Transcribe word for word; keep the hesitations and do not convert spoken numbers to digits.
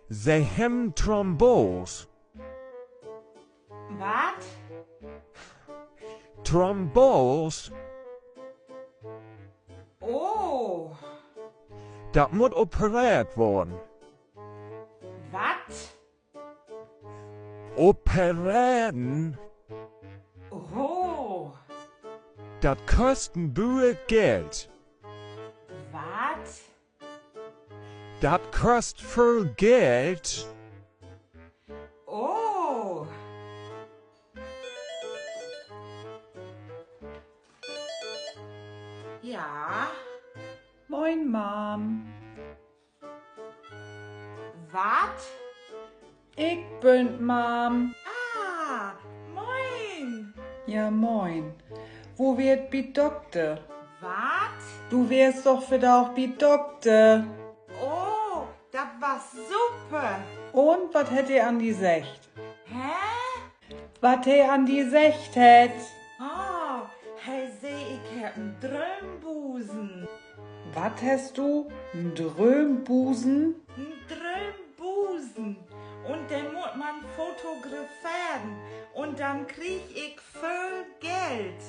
Se hebben Thrombos. Wat? Thrombos. Oh. Dat mutt opereert worrn. Wat? Opereren. Oh. Dat kost en Bült Geld. Wat? Dat kost völ Geld. Oh. Ja. Moin, Mam. Wat? Ik bün Mam. Ah, moin. Ja, moin. Wo weerst bi Dokter? Wat? Du weerst doch vandaag bi Dokter. Oh, dat was super. Un wat hett he an di seggt? Hä? Wat he an di seggt hett? Oh, he sä, ik hebb en Dröömbusen. Wat hest du? En Dröömbusen? En Dröömbusen. Un den mutt man fotograferen. Un denn krieg ik völ Geld.